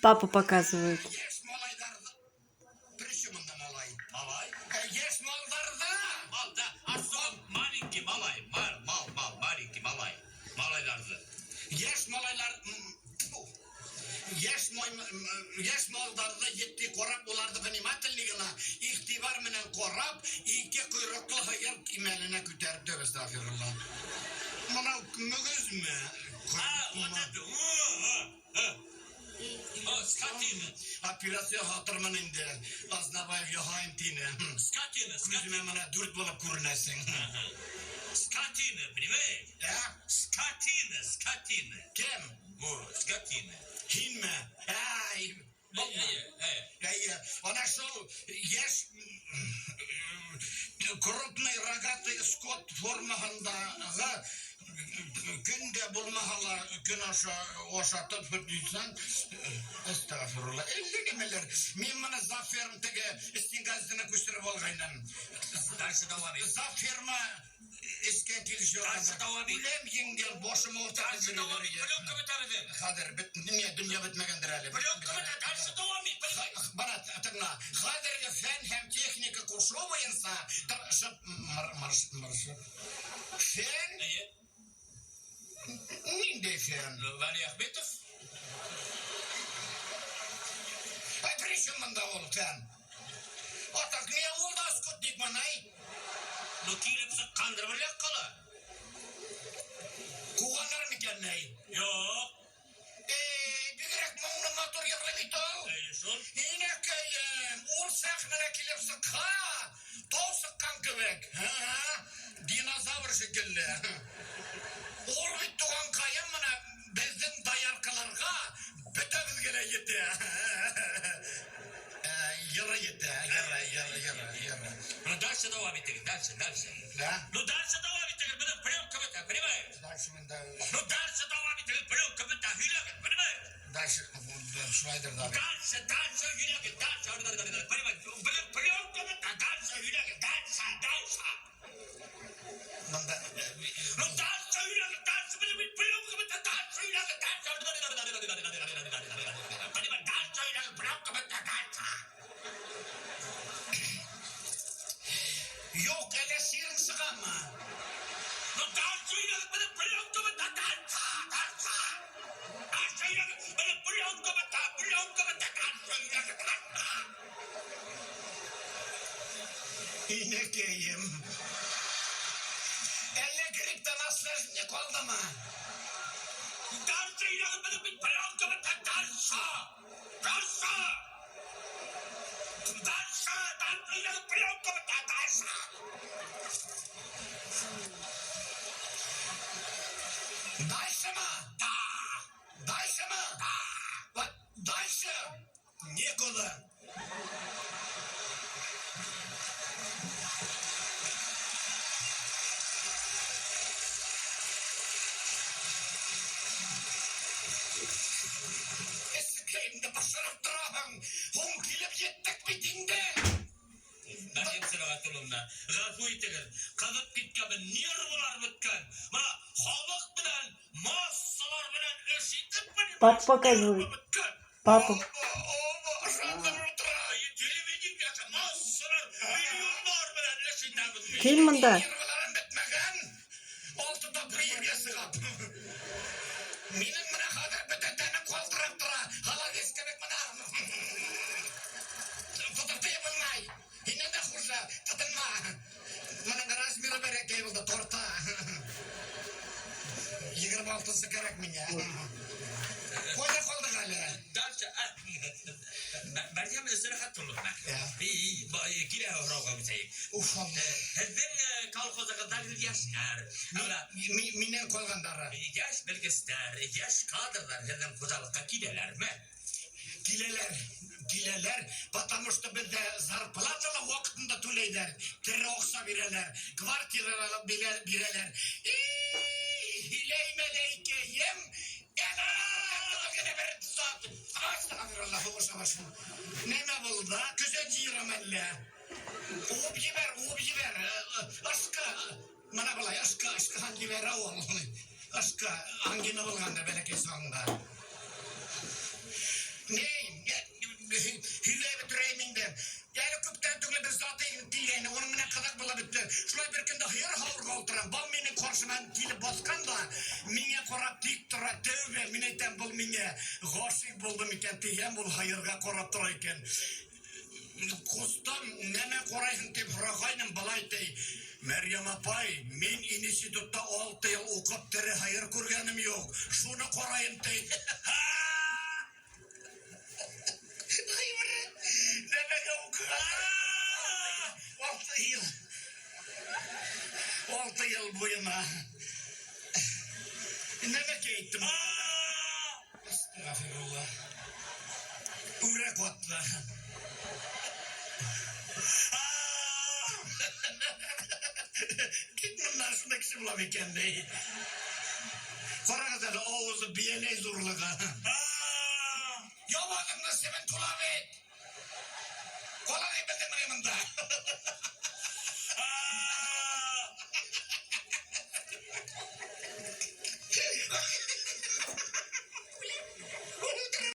Папа показывает. Яшь малайлар. Причем монда малай? Малай? Яшь малларда. Малда, а маленький малай, мал, мал, мал, маленький малай. Малайларҙы. Яшь малайлар яшь май яшь малларны етди карап, уларны внимательный гына игътибар менән карап, ике койрыклы һыер кимәленә күтәреп тә әстәгъфирулла. Моны мөгезме? А, вот это. О, о, о. О, скотина. Операция ясатырмын инде. Азнабаев яһаем тине. Скотина, скотина. Күземә менә дүрт булып күренәсең. Скотина, понимаешь? Ә? Скотина, скотина. Кем? О, скотина. Һинме? Әй, Әй, әй, Әйе, ана шул яшь крупный рогатый скот формаһындагы көндә булмаһа ла көн аша ашатып дисәң, әстәгъфирулла. Әллә нәмәләр. Мин моны завферм теге стенгазетына күчереп алгайным. Дальше дәвам ит. Завферма эшкә килешә. Дальше дәвам ит. Үләм җиңгән башым авырта. Дальше дәвам ит. Пленка бетә безнең. Хәзер бет, дөнья бетмәгәндер әле. Пленка бетә. Дальше дәвам ит. Понимаешь? Бара тыңла. Хәзерге фән һәм техника кушылу буенча тырышып мыршы. Фән Әйе. нинди фән? Вали Ахметов. Ай, при чем монда ул фән? Атак не ул да скотник монай? Ну, килеп сыккандыр бер якка ла. Куганнар микән ни? Юк. Эй, бигрәк моңлы матур йырлый бит ул. Әйе, шул. Инәкәем, ул сәхнәгә килеп сыкка, тау сыккан кебек. Һә, динозавр шикелле. Ул бит туганкаем менә безнең дояркаларга бөтәбезгә дә җитә. Йыры җитә, йыры, йыры, йыры, йыры. Ну, дальше дәвам итегез. Дальше, дальше. Да? Ну, дальше дәвам итегез. Безнең пленка бетә, понимаешь? Дальше монда, Ну, дальше дәвам итегез. Пленка бетә, һөйләгез, понимаешь? дальше шулайдыр да. Дальше, дальше һөйләгез, дальше. Понимаешь? Безнең пленка бетә, дальше һөйләгез, дальше, дальше. Монда Ну, дальше һөйләгез, дальше. Безнең пленка бетә, дальше һөйләгез, дальше. Понимаешь? Дальше һөйләгез, пленка бетә, дальше. Юк, әле сирен чыгамы? Ну, дальше һөйләгез, безнең пленка бетә, дальше, дальше. Дальше һөйләгез, безнең пленка бетә, пленка бетә, дальше һөйләгез, дальше. Инәкәем. Әллә грипптан осложнение калдымы? Дальше һөйләгез, безнең бит пленка бетә, дальше. Дальше. Дальше, дальше һөйләгез, пленка бетә, дальше. Дальшемы? Да. Дальшемы? Да. Вот дальше некуда. Эскәйемде пошырып торасың. Һуң килеп җиттек бит инде. Мәрьям Сибагатулловна, гафу итегез, кызып киткәнмен, нервылар беткән. Менә халык белән, массалар белән эш итеп Папа понимаешь, показывает. нервы беткән. Папа. Оба, ышандырып тора. Телевидение массалар, миллионнар белән эш итәбез. Кил монда. Нервыларым бетмәгән. Алты тапкыр җиргә сыгып. Минем менә хәзер бөтен тәнем калтырап тора. Холодец кебек менә. Тотып тыя булмай. Һиннән дә хуже. Тотынма. Моның размеры бәләкәй булды, торта. 26-сы кирәк миңа. Кайда калдык әле? Дальше. Мәрьям Сибагатулловна. Я. Килә һорауға үтәйек. Уф, Алла. Һеҙҙең колхозығыҙҙа йәштәр, Менә Миннән калгандары. йәш белгестәр, йәш кадрлар һеҙҙең хужалыҡҡа киләләрме? Киләләр, киләләр, потому что бездә зарплата ла вакытында түләйләр, тере акча бирәләр, квартира бирәләр. Һиләй мәләйкәем, әнә генә бер зат. Астагфирулла, һуғыша башым. Нәмә булды? Көзән җыерам әллә? Уып җибәр, уып җибәр. Ашка, менә болай, ашка, ашка җибәрә ул. Ашка, ангина булганда бәләкәй чагында. Ни? әйтәм, был миңа гашыйк булды микән дигән, ул һыерга карап тора икән. Кустым, нәмә карайсың дип сорагайным, былай ди. Мәрьям апай, мин институтта 6 ел укып тере һыер күргәнем юк. Шуны караем ди. Гыйбрәт. Нәмәгә укыган? 6 ел. 6 ел буена. Нәмәгә әйттем? Әстәгъфирулла. Үрә катты. Кит моннан, шундый кеше була микән, ди. Карагыз әле, авызы бияләй зурлыгы. Явазыңны себен тула бит. Калай белдеңмени монда?